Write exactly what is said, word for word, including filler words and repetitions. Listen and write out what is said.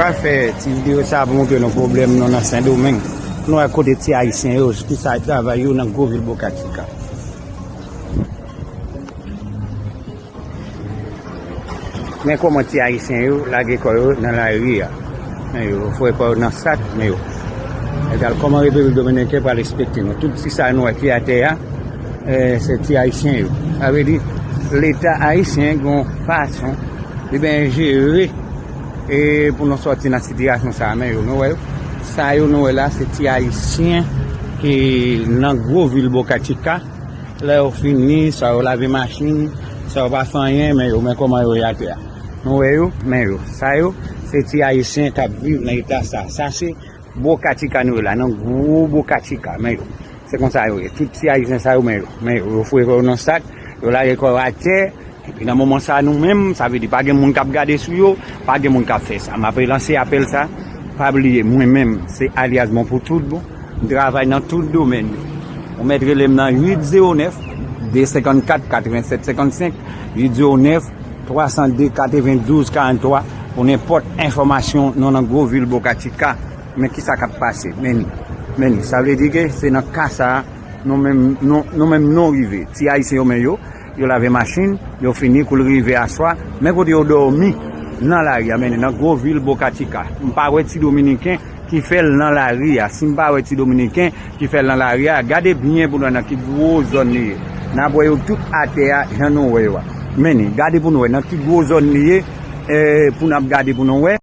Pa fè ti videyo sa pou montre nou pwoblèm nou nan Sendomeng. Nou wè kote ti Ayisyen yo, kisa travay yo nan gwo vil Boca Chica. Men kòman ti Ayisyen yo lage kò yo nan lari a. Men yo foure kò yo nan sak, men yo. Egal kòman Repiblik Dominiken pral respekte nou. Tout ti sa nou wè ki atè a, eh, se ti Ayisyen yo. Sa vle di, Leta ayisyen gen yon fason li ben jere, e pou nou sòti nan sitiyasyon sa a, men yo, nou wè yo. Sa yo nou wè la, se ti Ayisyen ki nan gwo vil Boca Chica. Lè yo fini, sa yo lave machin, sa yo pa fè anyen, men yo, men kòman yo ye atè a. Nou wè yo, men yo. Sa yo, se ti Ayisyen k ap viv nan eta sa. Sa se Boca Chica nou ye la, nan gwo Boca Chica, men yo. Se konsa yo ye. Tout ti Ayisyen sa yo, men yo. Men yo, yo foure kò yo nan sak, yo lage kò yo atè. Epi nan moman sa, nou menm, sa vle di pa gen moun k ap gade sou yo, pa gen moun k ap fè sa. M ap lanse apèl sa, pa bliye, mwen menm, se Alias Bon pou tout bon. M travay nan tout domèn yo. Ou mèt rele m nan uit zewo nèf, de senkannkat, katrevennsèt senkannsenk, uit zewo nèf, twa san de, katrevendouz karanntwa, pou nenpòt enfòmasyon nou nan gwo vil Boca Chica. Men kisa k ap pase? Men ni. Men ni. Sa vle di ke se nan ka sa a, nou menm, nou, nou menm nou rive. Ti Ayisyen yo, men yo, yo lave machin, yo fini, kou l rive aswa, men kote yo dòmi nan lari a, men ni, nan gwo vil Boca Chica. M pa wè ti Dominiken ki fè l nan lari a. Si m pa wè ti Dominiken ki fè l nan lari a, gade byen pou nou wè nan ki gwo zòn li ye. N ap wè yo tout atè a, jan nou wè yo a. Men ni, gade pou nou wè nan ki gwo zòn li ye, eh, pou n ap gade pou nou wè.